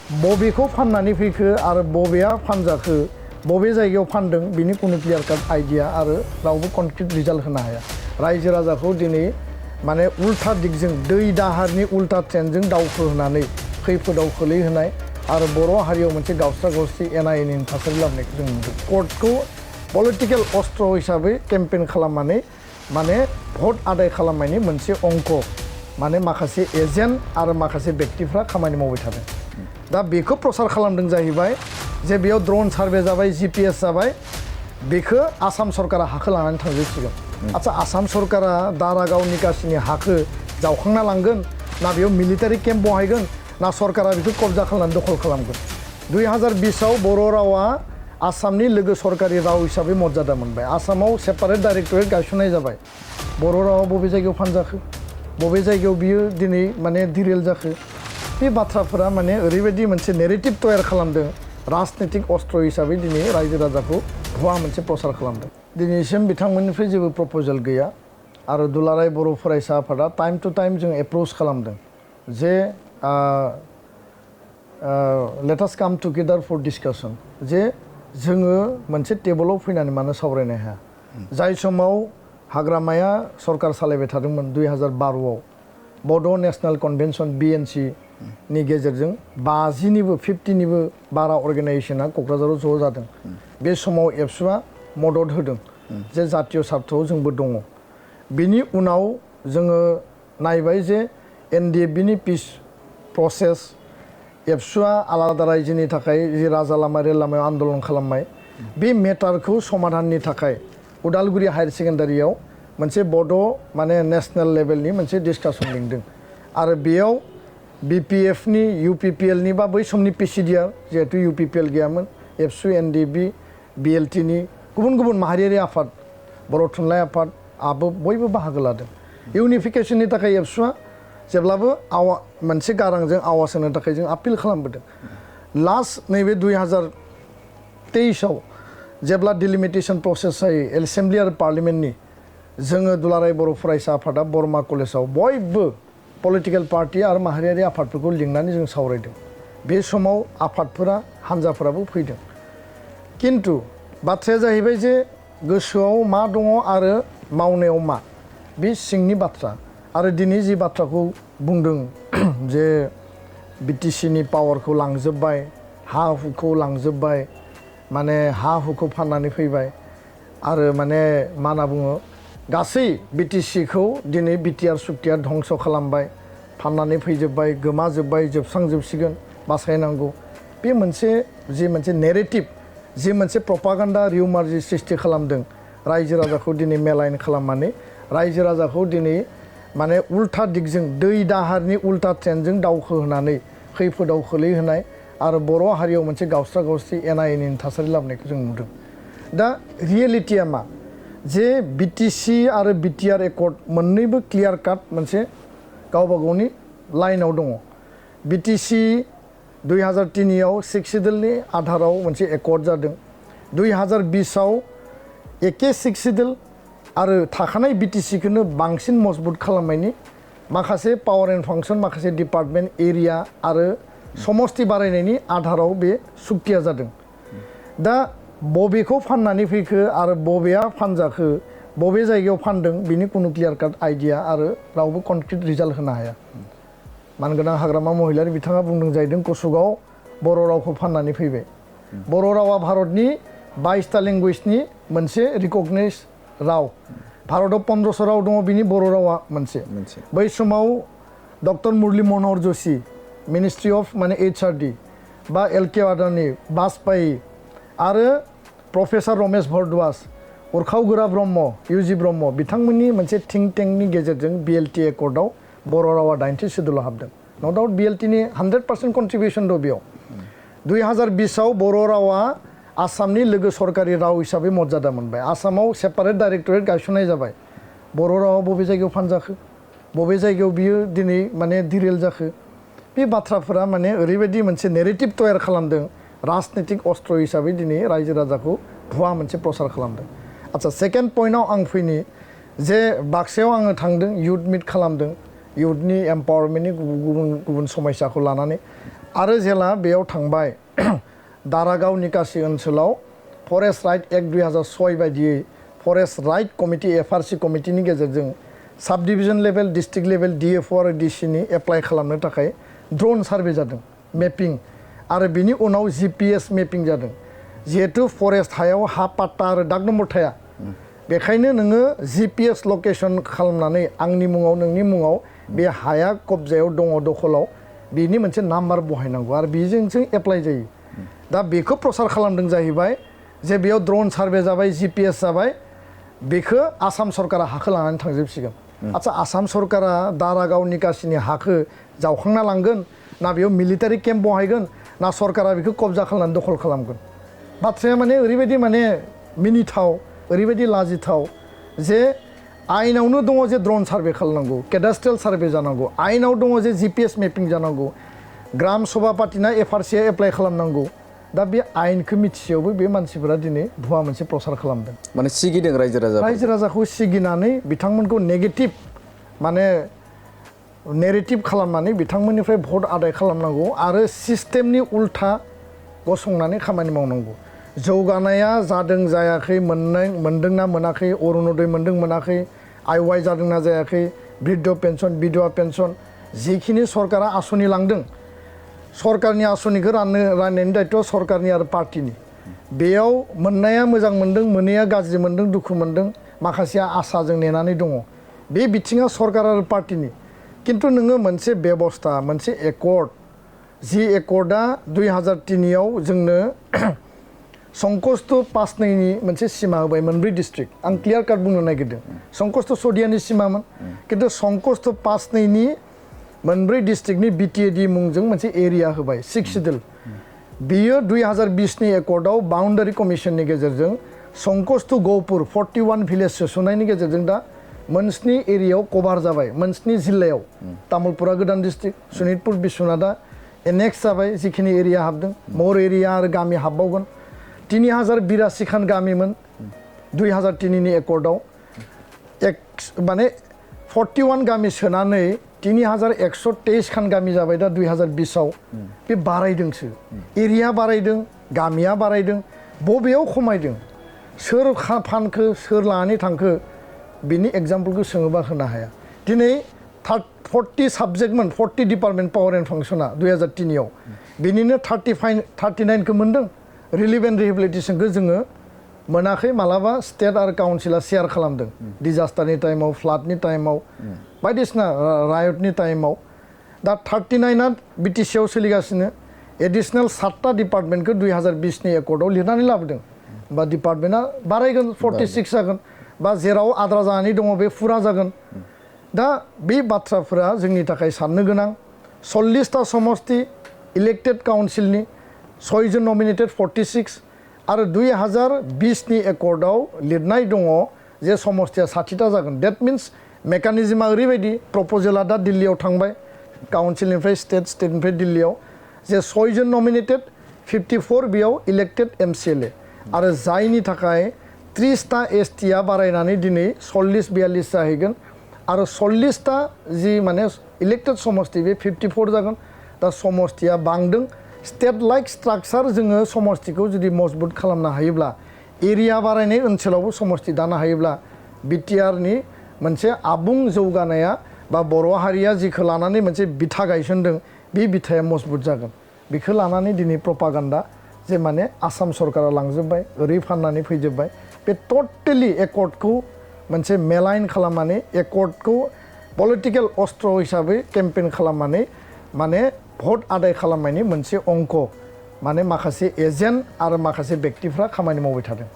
बबेखौ फाननानै फैखो आरो बबेया फानजाखो बबे जायगायाव फानदों बिनि कुनु क्लियार काट आइडिया आरो रावबो कनक्रिट रिजाल्ट होनो हाया रायजो राजाखौ दिनै माने उल्था दिगजों दै दाहारनि उल्था ट्रेनजों दावखोहोनानै खैफोदाव खोलैहोनाय आरो बर' हारियाव मोनसे गावस्रा गावस्रि एना एनिनि थासारि लाबोनायखौ जों नुदों कर्टखौ पलिटिकेल अस्त्र हिसाबै केम्पेन खालामनानै माने भट आदाय खालामनायनि मोनसे अंक माने माखासे एजेन्ट आरो माखासे व्यक्तिफ्रा खामानि मावबाय थादों दा बेखौ प्रसार खालामदों जाहैबाय जे बेयाव ड्रन सार्भे जाबाय जिपिएस जाबाय बेखौ आसाम सरकारा हाखौ लानानै थांजोबसिगोन आच्छा आसाम सरकारा दारागाव निकासिनि हाखौ जावखांना लांगोन ना बेयाव मिलिटारि केम्प बहायगोन ना सरकारा बेखौ कब्जा खालामनानै दखल खालामगोन 2020आव बर' रावा आसामनि लोगो सरकारि राव हिसाबै मर्यादा मोनबाय आसामाव सेपारेट डाइरेक्टरेट गायसननाय जाबाय बर' रावा बबे जायगायाव फानजाखो बबे जायगायाव बियो दिनै माने डिरेल जाखो बे बाथ्राफोरा माने ओरैबायदि मोनसे नेरेटिभ तयार खालामदों राजनीतिक अस्त्र हिसाबै दिनै रायजो राजाखौ भुवा मोनसे प्रसार खालामदों दिनैसिम बिथांमोननिफ्राय जेबो प्रप'जाल गैया आरो दुलाराय बर' फरायसा आफादा टाइम टु टाइम जों एप्रोच खालामदों जे लेट आस काम टुगेदार फर डिसकासन जे जोङो मोनसे टेबोलाव फैनानै मानो सावरायनो हाया जाय समाव हाग्रामाया सरकार सालायबाय थादोंमोन 2012आव बड' नेशनेल कनभेनसन बिएनसि नि गेजेरजों 50निबो बारा अर्गेनाइजेसना क'क्राझाराव ज' जादों बे समाव एबसुआ मदद होदों जे जातीय स्वार्थआव जोंबो दङ बिनि उनाव जोङो नायबाय जे एनडिएफबिनि पिस प्रसेस एबसुआ आलादा रायजोनि थाखाय जि राजा लामा रेल लामायाव आन्दलन खालामबाय बे मेटारखौ समाधाननि थाखाय उदालगुरि हायार सेकेन्डारियाव मोनसे बड' माने नेशनेल लेभेलनि मोनसे डिसकासन लिंदों आरो बेयाव बिपिएफनि इउपिपिएलनि बा बै समनि पिसिडिआर जिहेतु इउपिपिएल गैयामोन एबसु एनडिएफबि बिएलटिनि गुबुन गुबुन माहारियारि आफाद बर' थुनलाइ आफाद बयबो बाहागो लादों इउनिफिकेसननि थाखाय एबसुआ जेब्लाबो मोनसे गारांजों आवाज होनो थाखाय जों आपिल खालामबोदों लास्ट नैबे 2023आव जेब्ला डिलिमिटेसन प्रसेस जायो एसेम्ब्लि आरो पार्लियामेन्टनि जोङो दुलाराय बर' फरायसा आफादा बरमा कलेजाव बयबो पलिटिकेल पार्टि आरो माहारियारि आफादफोरखौ लिंनानै जों सावरायदों बे समाव आफादफोरा हान्जाफोराबो फैदों किन्तु बाथ्राया जाहैबाय जे गोसोआव मा दङ आरो मावनायाव मा बे सिंनि बाथ्रा आरो दिनै जि बाथ्राखौ बुंदों जे बिटिसिनि पावारखौ लांजोब्बाय हा हुखौ लांजोब्बाय माने हा हुखौ फाननानै फैबाय आरो माने मा होनना बुङो गासै बिटिसिखौ दिनै बिटिआर सुक्तिया धंस खालामबाय फाननानै फैजोब्बाय गोमाजोब्बाय जोबस्रांजोबसिगोन बासायनांगौ बे मोनसे नेरेटिभ जि मोनसे प्रपागान्डा रिउमार जि सृष्टि खालामदों रायजो राजाखौ दिनै मेलाइन खालामनानै रायजो राजाखौ दिनै माने उल्था दिगजों दै दाहारनि उल्था ट्रेनजों दावखोहोनानै खैफोदाव खोलैहोनाय आरो बर' हारियाव मोनसे गावस्रा गावस्रि एना एनिनि थासारि लाबोनायखौ जों नुदों दा रियेलिटिया मा जे बिटिसि आरो बिटिआर एकर्ड मोननैबो क्लियार काट मोनसे गावबा गावनि लाइनाव दङ बिटिसि 2003आव 6 सिडुलनि आधाराव मोनसे एकर्ड जादों 2020आव एके 6 सिडुल आरो थाखानाय बिटिसिखौनो बांसिन मजबुत खालामनायनि माखासे पावार एन्ड फांसन माखासे डिपार्टमेन्ट एरिया आरो समस्ति बारायनायनि आधाराव बे सुक्तिया जादों दा बबेखौ फाननानै फैखो आरो बबेया फानजाखो बबे जायगायाव फानदों बिनि कुनु क्लियार काट आइडिया आरो रावबो कनक्रिट रिजाल्ट होनो हाया मानगोनां हाग्रामा महिलारि बिथाङा बुंदों जाहैदों कसुगाव बर' रावखौ फाननानै फैबाय बर' रावा भारतनि 22टा लेंगुवेजनि मोनसे रिकगनाइज राव भारताव 1500 राव दङ बिनि बर' रावा मोनसे बै समाव doctor Murli Manohar Joshi ministry of माने HRD बा LK आदानि बाजपेयी आरो प्रफेसर रमेश भरद्वाज उरखावगोरा ब्रह्म UG ब्रह्म बिथांमोननि मोनसे थिंक टेंकनि गेजेरजों BLT एकर्डआव बर' रावा 90 सिडुलाव हाबदों नो डाउट BLTनि 100% कन्ट्रिबिउसन दं बेयाव 2020आव बर' रावा आसामनि लोगो सरकारि राव हिसाबै मर्यादा मोनबाय आसामाव सेपारेट डाइरेक्टरेट गायसननाय जाबाय बर' रावा बबे जायगायाव फानजाखो बबे जायगायाव बियो दिनै माने डिरेल जाखो बे बाथ्राफोरा माने ओरैबायदि मोनसे नेरेटिभ तयार खालामदों राजनीतिक अस्त्र हिसाबै दिनै रायजो राजाखौ भुवा मोनसे प्रसार खालामदों आच्छा सेकेन्ड पइन्टआव आं फैनि जे बाक्सायाव आङो थांदों युथ मिट खालामदों युथनि एम्पावारमेन्टनि गुबुन गुबुन समस्याखौ लानानै आरो जेला बेयाव थांबाय दारागाव निकासि ओनसोलाव फरेस्ट राइट एक्ट 2006 बायदियै फरेस्ट राइट कमिटि एफआरसि कमिटिनि गेजेरजों साब डिभिजन लेभेल डिस्ट्रिक्ट लेभेल डिएफअ आरो डिसिनि एप्लाइ खालामनो थाखाय ड्रोन सार्भे जादों मेपिं आरो बिनि उनाव जिपिएस मेपिं जादों जिहेतु फरेस्ट हायाव हा पाट्टा आरो दाग नम्बर थाया बेखायनो नोङो जिपिएस लकेसन खालामनानै आंनि मुङाव नोंनि मुङाव बे हाया कब्जायाव दङ दखलाव बेनि मोनसे नाम्बार बहायनांगौ आरो बेजोंसो एप्लाइ जायो दा बेखौ प्रसार खालामदों जाहैबाय जे बेयाव ड्रोन सार्भे जाबाय जिपिएस जाबाय बेखौ आसाम सरकारा हाखौ लानानै थांजोबसिगोन आच्छा आसाम सरकारा दारागाव निकासिनि हाखौ जावखांना लांगोन ना बेयाव मिलिटारि केम्प बहायगोन ना सरकारा बेखौ कब्जा खालामनानै दखल खालामगोन बाथ्राया माने ओरैबायदि माने मिनिथाव ओरैबायदि लाजिथाव जे आइनावनो दङ जे ड्रोन सार्भे खालामनांगौ केडास्ट्रियेल सार्भे जानांगौ आइनाव दङ जे जिपिएस मेपिं जानांगौ ग्राम सभा पार्टिना एफआरसिआ एप्लाइ खालामनांगौ दा बे आइनखौ मिथिसेयावबो बे मानसिफोरा दिनै भुवा मोनसे प्रसार खालामदों माने सिगिदों रायजो राजाखौ सिगिनानै बिथांमोनखौ नेगेटिभ माने नेरेटिभ खालामनानै बिथांमोननिफ्राय भट आदाय खालामनांगौ आरो सिस्टेमनि उल्था गसंनानै खामानि मावनांगौ जौगानाया जादों जायाखै मोनदोंना मोनाखै अरुणोदय मोनदों मोनाखै आइवाइ जादोंना जायाखै बृद्ध पेन्सन बिधवा पेन्सन जिखिनि सरकारा आसनि लांदों सरकारनि आसनिखौ राननायनि दायित्वआ सरकारनि आरो पार्टिनि बेयाव मोननाया मोजां मोनदों मोनैया गाज्रि मोनदों दुखु मोनदों माखासेया आसाजों नेनानै दङ बे बिथिङा सरकार आरो पार्टिनि किन्तु नोङो मोनसे बेबस्था मोनसे एकर्ड जि एकर्डआ 2003 आव जोंनो संकस्त पासनैनि मोनसे सिमा होबाय मोनब्रै डिस्ट्रिक्ट आं क्लियार काट बुंनो नागिरदों संकस्त सदियानि सिमामोन किन्तु संकस्त पासनैनि मोनब्रै डिस्ट्रिक्टनि बिटिएडि मुंजों मोनसे एरिया होबाय 6 सिडुल बियो 2020 नि एकर्डआव बाउन्डारि कमिसननि गेजेरजों संकस्त गहपुर 41 भिलेज सोसननायनि गेजेरजों दा मोनस्नि एरियायाव कभार जाबाय मोनस्नि जिल्लायाव तामुलपुरा गोदान डिस्ट्रिक्ट सनितपुर बिश्वनाथआ एनेक्स जाबाय जिखिनि एरिया हाबदों मर एरिया आरो गामि हाबबावगोन 3082 खान गामिमोन 2003 नि एकर्डआव माने 41 गामि सोनानै 3123 खान गामि जाबाय दा 2020 आव बे बारायदोंसो एरिया बारायदों गामिया बारायदों बबेयाव खमायदों सोर फानखो सोर लानानै थांखो बिनि एग्जाम्पलखौ सोङोबा होनो हाया दिनै 40 साबजेक्टमोन 40 डिपार्टमेन्ट पावार एन्ड फांसना 2003 आव बिनिनो 39 खौ मोनदों रिलिभेन्ट रिहेबिलिटेसनखौ जोङो मोनाखै मालाबा स्टेट आरो काउन्सिला शेयार खालामदों डिजास्टारनि टाइमाव फ्लाडनि टाइमाव बायदिसिना रायटनि टाइमाव दा 39आ बिटिसिआव सोलिगासिनो एडिशनेल 7टा डिपार्टमेन्टखौ 2020 नि एकर्डआव लिरनानै लाबोदों बा डिपार्टमेन्टआ बारायगोन 46 जागोन बा जेराव आद्रा जानानै दङ बे फुरा जागोन दा बे बाथ्राफोरा जोंनि थाखाय साननो गोनां 40टा समष्टि इलेक्टेड काउन्सिलनि 6 जन नमिनेटेड 46 आरो 2020 नि एकर्डआव लिरनाय दङ जे समष्टिया 60टा जागोन डेट मिन्स मेकानिजमा ओरैबायदि प्रप'जेला दा दिल्लीयाव थांबाय काउन्सिलनिफ्राय स्टेटनिफ्राय दिल्लीयाव जे 6 जन नमिनेटेड 54 बेयाव इलेक्टेड एमसिएलए आरो जायनि थाखाय 30टा एसटिआ बारायनानै दिनै 40-42 जाहैगोन आरो 40टा जि माने इलेक्टेड समष्टि बे 54 जागोन दा समष्टिया बांदों स्टेट लाइक स्ट्राक्चार जोङो समष्टिखौ जुदि मजबुत खालामनो हायोब्ला एरिया बारायनाय ओनसोलावबो समष्टि दानो हायोब्ला बिटिआरनि मोनसे आबुं जौगानाया बा बर' हारिया जिखौ लानानै मोनसे बिथा गायसनदों बे बिथाया मजबुत जागोन बेखौ लानानै दिनै प्रपागान्डा जे माने आसाम सरकारा लांजोबबाय ओरै फाननानै फैजोबबाय बे टटेलि एकर्डखौ मोनसे मेलाइन खालामनानै एकर्डखौ पलिटिकेल अस्त्र हिसाबै केम्पेइन खालामनानै माने भट आदाय खालामनायनि मोनसे अंक माने माखासे एजेन्ट आरो माखासे बेक्तिफ्रा खामानि मावबाय थादों।